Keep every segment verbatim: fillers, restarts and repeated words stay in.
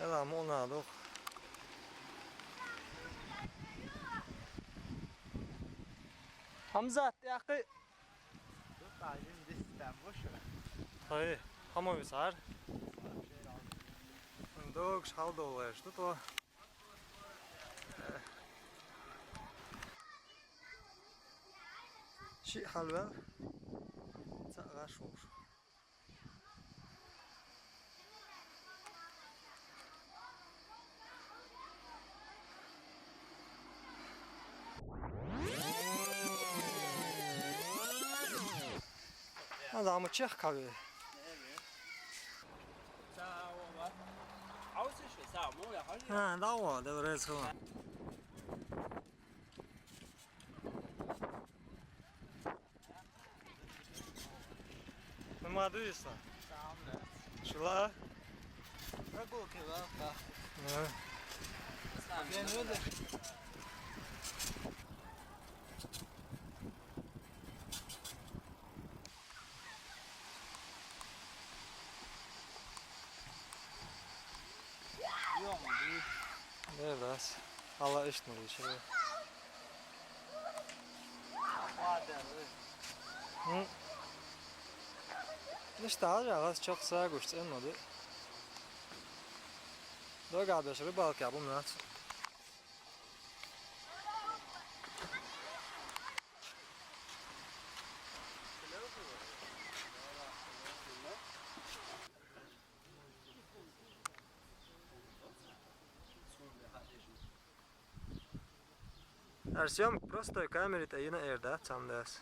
Ела муна дух. Хамзат, яхи. Хай, хамависар. Догш халдолеш, тут о. Ши халвел. Цагаш уш. Ха, заму чех кави. Ха, да, о, да, резко. Ну, молодец, а. Шила? Прогулки, да, да. Да. С нами. Ё-моё. Берас. Алла иштмури шура. Ладно. М. Ништа, алжа, алас чок сагуш цен моды. Дога беш рыбалки абум нац. Ар съёмка простой камери тӀаина эрда, цамдас.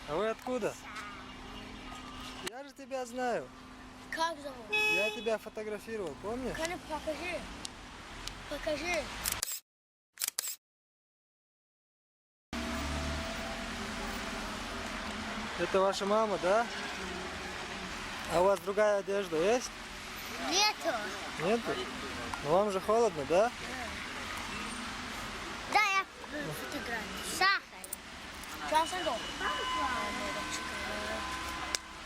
А вы откуда? Я же тебя знаю. Как зовут? Я тебя фотографировал, помнишь? Каны, покажи. Покажи. Это ваша мама, да? А у вас другая одежда есть? Нету. Нету? Ну, вам же холодно, да? Да, я, э, фотографию. Сахар. Чё он сам был?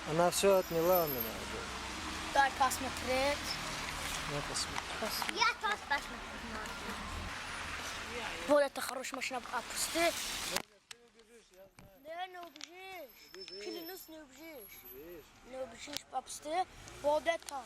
Она все отняла у меня. Дай посмотреть. Ну, посмотри. Я тоже посмотрю. Вот это хорошая машина, опусти. Не, не убежишь. Клянусь, не убежишь. Не убежишь, опусти. Вот это.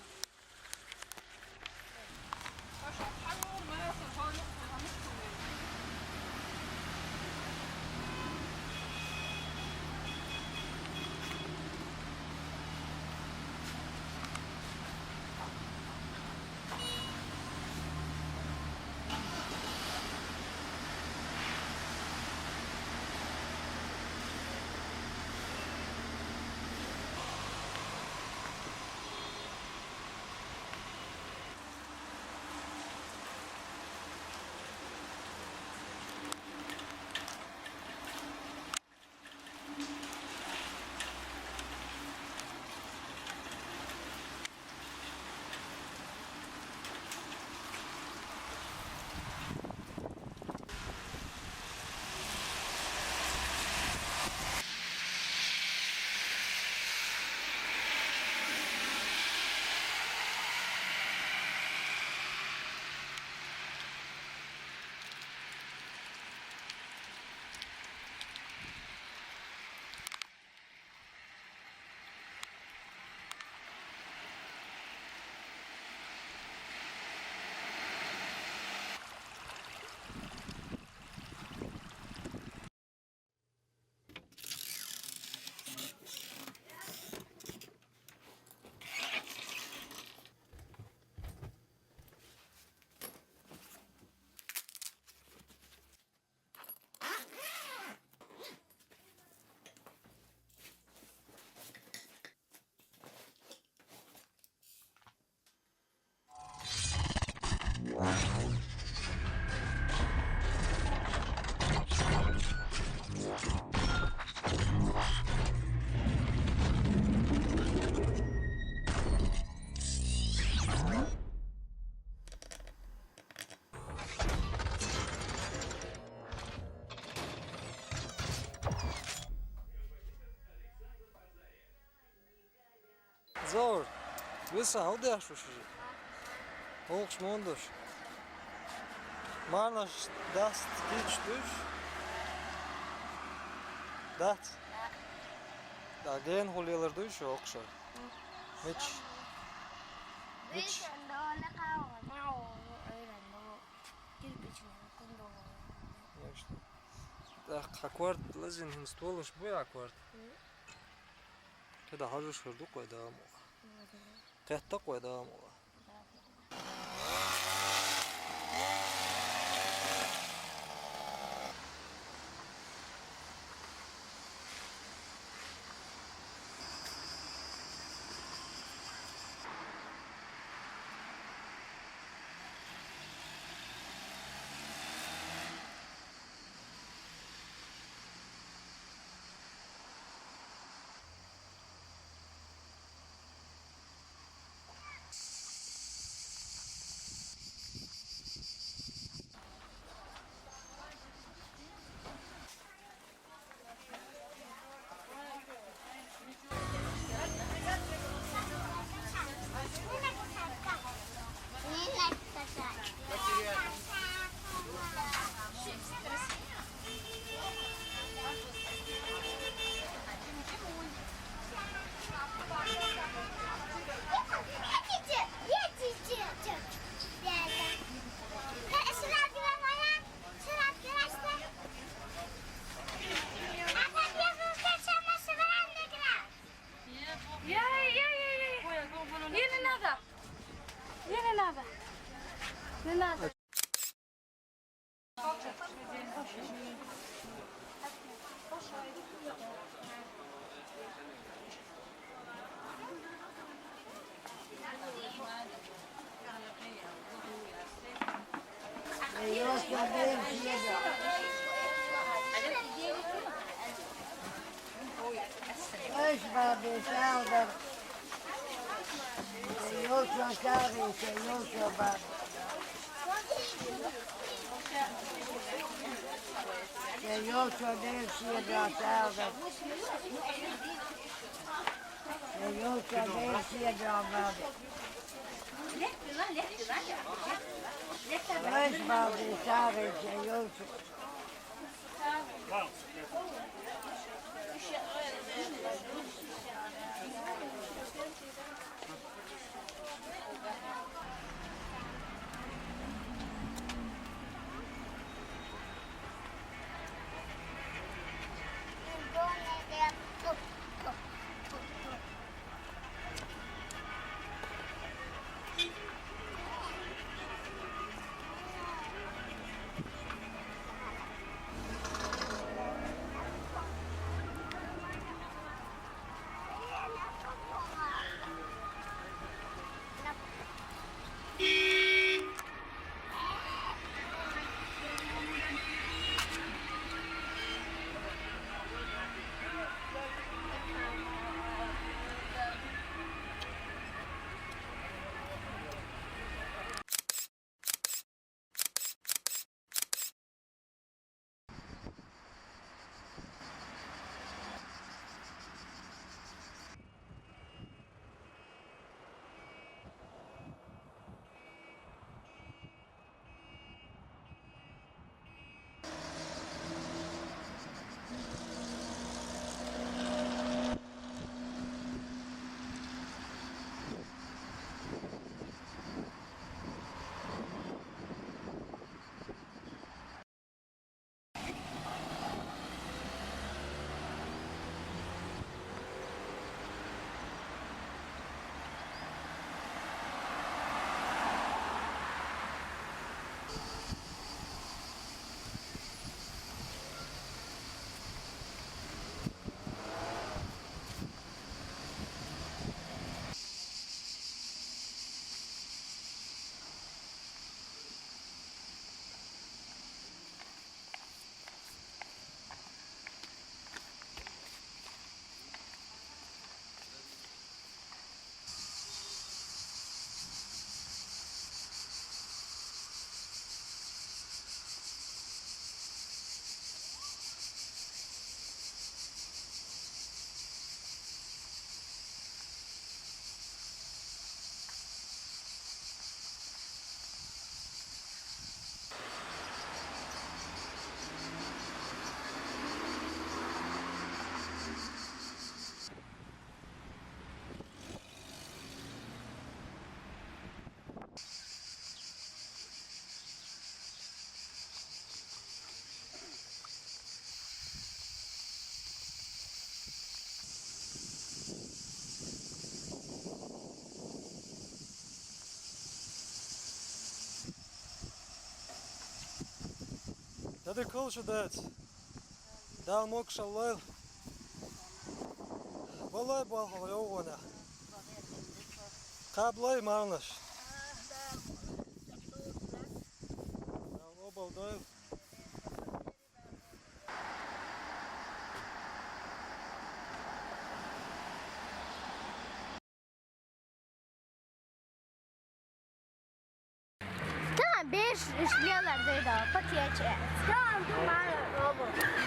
Заур, виса, хьал деш шу ши? Хьокхуш мундуш? Марнаш дац кийча душ? Дац? Да, гена хьул елар душ хьокхуш? Мич? Мич? Яшта. ТӀаккха хьа корта лазийна хӀинца толаш буй хьа корта? КхидӀа хьожуш хир ду кхой дагӀа мукъа. Кхетта кхой дагӀа мукъа. Ей, ей, ей, ей. Ей, не надо. Ей, не надо. Не надо. Ой, бабе, сагӀа дар. Йолча сагӀа, йолча бабе. Йолча дер, сагӀа дар. Йолча дер, сагӀа дар, бабе. Ой, бабе, сагӀа, йолча. Дадик хилча дац. Дала могашалла лойла. Балай болх йоагӀа вайна. Кхаба лой, марханаш. Дала обал дойла. Тахан беш лелар дайда, пакетче. Тахан ду мара робо.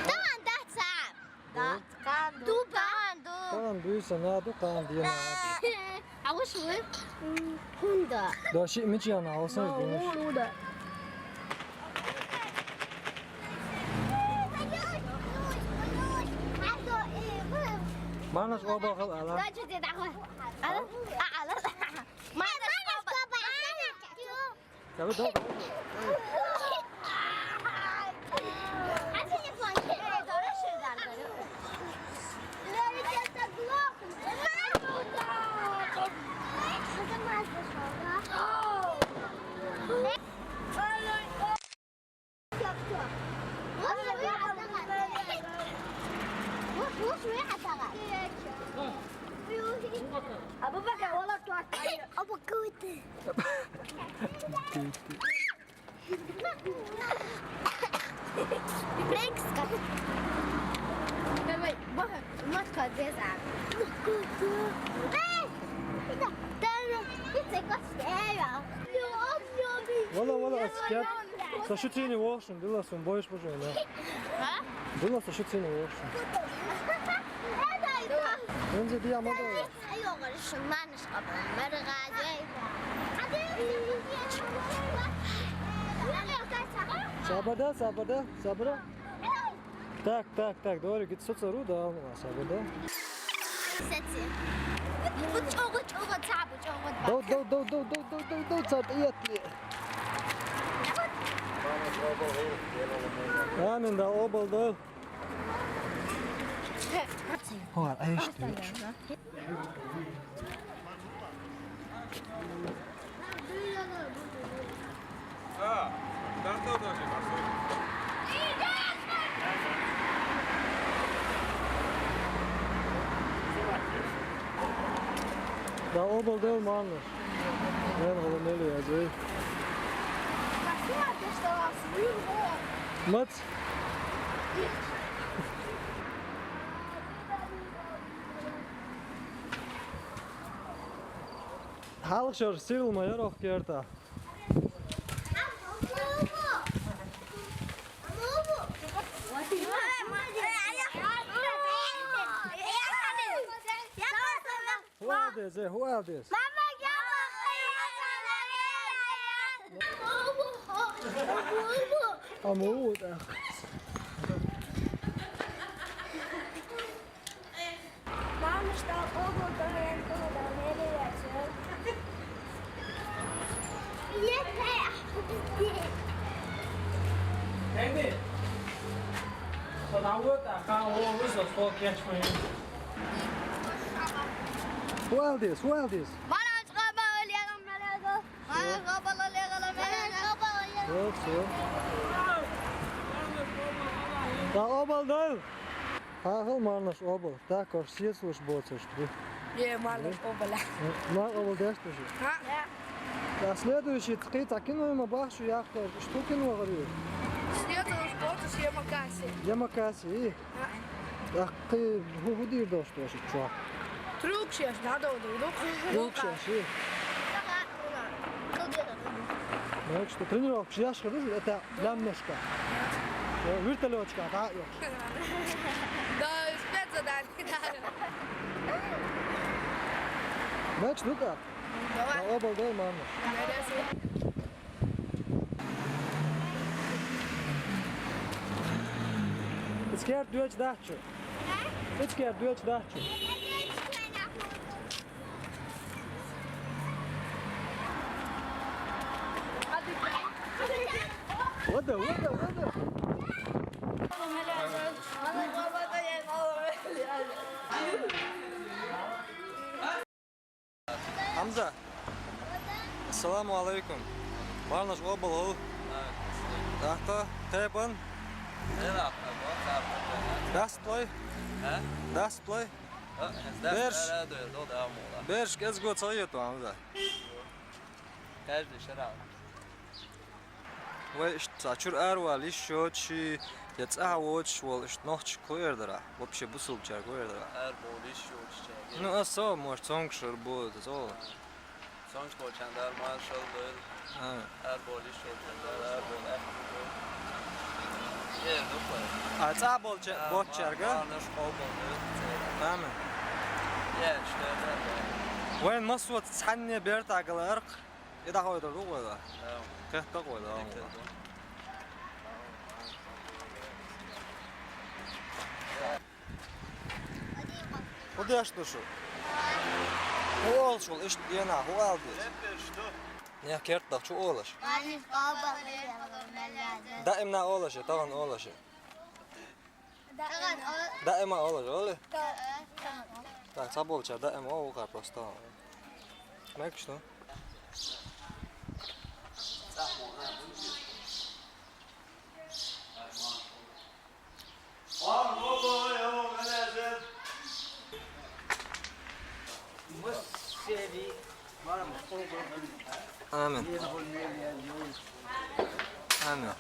Тахан дац. Да. Кхана ду. Ду ба. Кхана ду. Кхана ду, са на ду, кхана ди на ду. А уж вы? Хунда. Да, ши мичи она, а уж вы? Хунда. Марханаш обал хила, ала. Дача де даха. Ала? А, ала. Марханаш обал. Марханаш обал. Tabii, doğru. Абубакар, вала туат. Абу куйты. Давай, бага, матка деза. Вала, вала, аскет. Са шу цени вохшун, дила сум бойш бужу, да. А? Дила са шу цени вохшун. Энзи диамада. Сабарда, сабарда, сабарда. Так, так, так, добре, гит соцару, да, сабарда. Сети. Бу чого, чого, цабу, чого. Дов, дов, дов, дов, дов, дов, дов, дов, цат, иятли. Амин, да, обал, да. Ой, а я что? Да, обал дел, марханаш. Мен голомели язы. Мац. Халх шор сирл майор ох керта. Who are these? Eh, who are these? Аму да. Мама, что, ого, говорит, куда меряется? Maybe. Who are these? Who are these? Все, все. Да, обал дойла. Хьахьал, марханаш, обал. Так, короче, сецалуш боацаш ду. Е, марханаш, обал. Марханаш обал деш ду ши? А? Да, следующий цкъи цхьа кино ма бахьа шу яхташ, что кино гӀари? Сецалуш боацаш Ямакаси. Ямакаси, и? А. Так, хӀу-, хӀу дийр дош дош чу? Трюк шеш, да, да, да, да. Трюк шеш, и? Так что, тренировка шеш хӀу, это лямнешка. Э, вертолётчика, да, ё. Да, спецзадание, да. Значит, ну как? Давай. Да, обал дойла, марханаш. Давай, давай. Эцигара доьча дац шо? Эцигара доьча дац шо? Вода, вода, вода. Хьамза. Ассаламу Ӏалайкум. Марханаш обал хьо. Дахка, кхебан. Даст плой? А? Даст плой? Берш. Берш кӀезиго ца йету, Амза. Каждый шарал. Вай иштта цхьа чура аравала йиш йоцуш, я цӀа воцуш волу иштта нохчий кху эр дара? Вообще бусулбачаьрга кху эр дара? Арабовла йиш йоцучаьрга. Ну, аса, может, цомгуш ар бу, цо. Цомгуш болчарна Дала маршалла дойла. А. Арабовла йиш йоцучарна Дала арабовла аьтту дойла. Эр ду кху. А, цӀа болча-, а, боцучаьрга? Ма-, марнаш къобал дойла церан. Амин. Е, что это? Вайн массо цхьанне бертахь гала аркх. И дӀахьойтур ду вай, да? Да. Кхетта вай, да? Дика ду. ХӀун деш ду шу? ХӀун олуш волу иштта дийнахь, хӀун ала деза? Нехан керта дахча хӀун олуш? Даимна олуш, тахана олуш. Даима олуш, оли? Так, цхьаболчара даима олу, вукхара просто. Мегаш ду? Амин. Амин.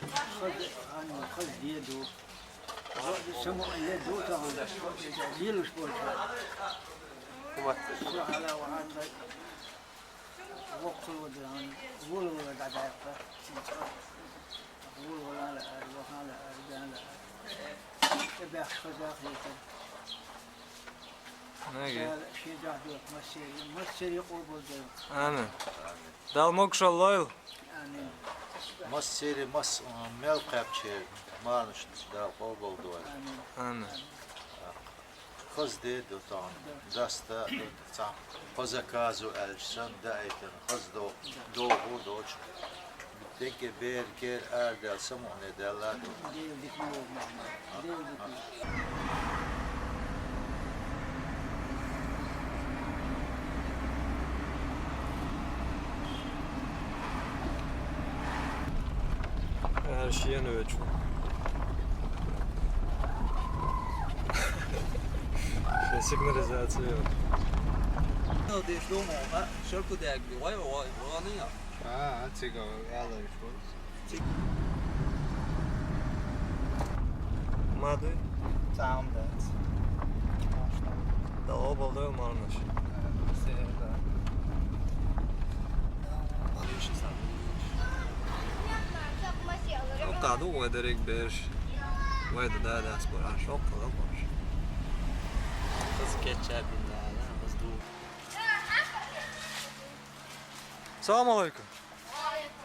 Амин. Дала могушалла лойла. Амин. Массеран мас-, мел кхаьбча марнаш Дала къобал дойла. Амин. Хаза де ду тахана. Даста а ду, цхьа по заказу аьлча санна, даийтина хаза до-, догӀу доцуш. Дерриге бер, кер арадаьлла, самукъане даьлла а ду. Ара шена воьду. Шен сигнализация. Ну, деш ду ма, ха, шарку дагби, вай, вай, вай, вай, а. А, а, цига, ала, иш вот. Ма дуй? Цхьа а дац. Да, къобал дойла марнаш. Хьо кхаду вай дерриг бераш. Вай да, да, да, спор, а, шо кхаду, а, борш. Хаза кечъяьрдина, да, хаза ду. Салам алейкум.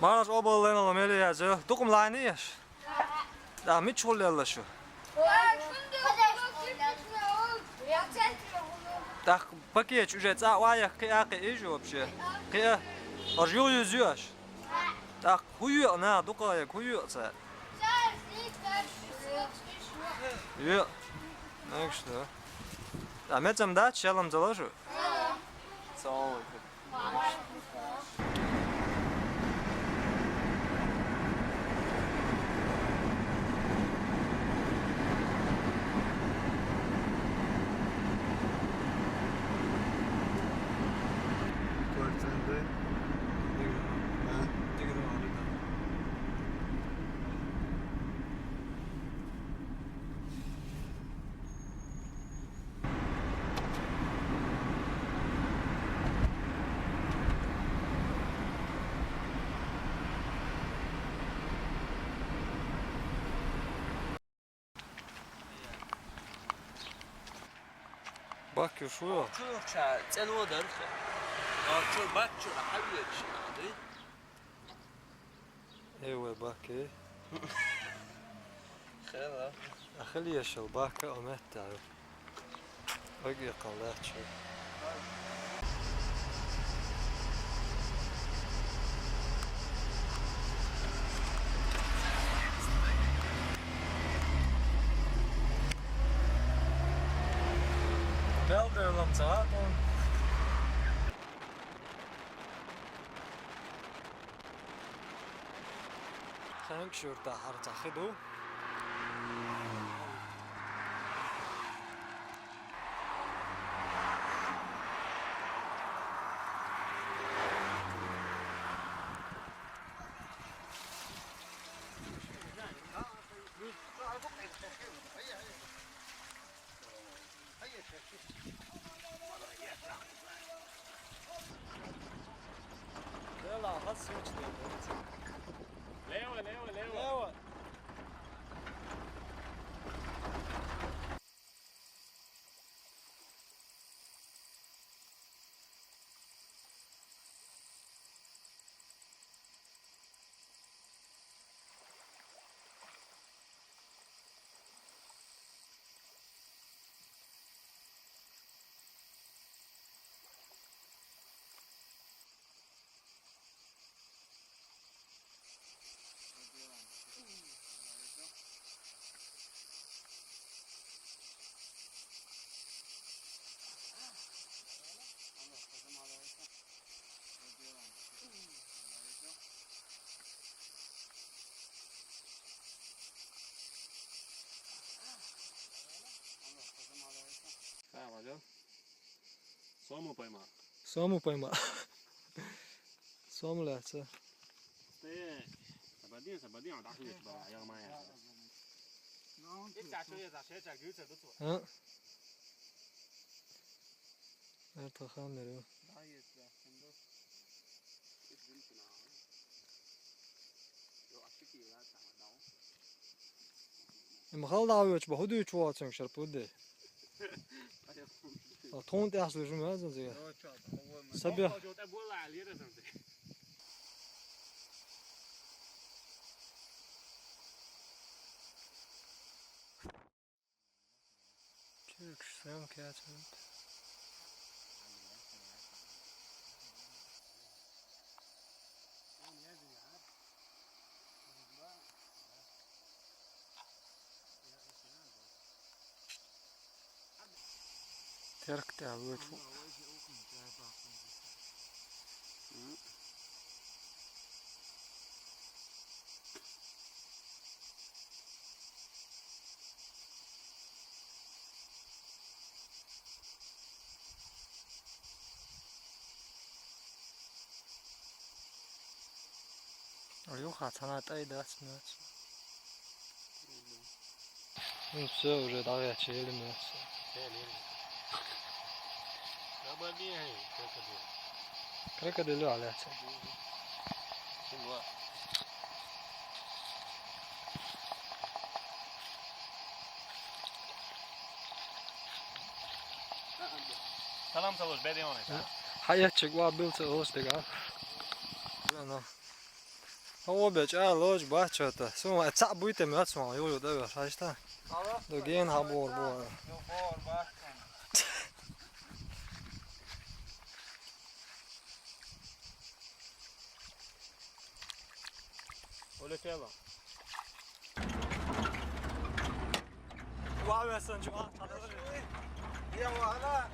Марнаш къобал лайна ла мел яза. Дукха ма лайна еш? Да, мича гӀуллелла шу? ТӀаккха пакеташ уже цӀа а ваехь, кхиа а кхиийш вообще? Кхиа. Аш юха юза ю аш? ТӀаккха хӀун йоьу наха дукха а яга, хӀун йоьу цара? Йоьу. Мегаш ду. ТӀаккха меца-м дац, шелла-м ца ло шу? Салам алейкум. Бак ю шу? Чу ча цӀе ло дара хе. А чу бак чу хьавеча, а, ди? Э, вай бак, э. Хела. Ахил ешал бак а метта. Ой, экъал дац чу. Мел дерлам ца а тун. Хенк шурта хьарца хи ду. Levo, levo, levo. Levo. Sāmon pojmā. Sāmon pojmā. Sāmon lēce. Sābadin, sābadin, un dākli, či bā, jāu mājā. Ā? Ā, tā kā ir. Im haldāvjoč, ba hudū čuācin šarpudē. A tōn te asli žumē, zin, zin. Sabja. Čirkš, sēm kēča. Terk te avut. Али уха цана тай дац, нац. Ну, всё, уже давай, чили, мясо. Крокодил, аляца. Салам салош, бедеоне. Хаяч чек ва бил ца ос дега. Ана. О, бе, ча, лоч, ба, чё-то. Сума, ца буйте, мя, сума, ё, ё, да, ба, шашта. До ген ха бор, бор. Улетела. Ва, ва, сан, чё, а, та, та, та. Я, ва, ва.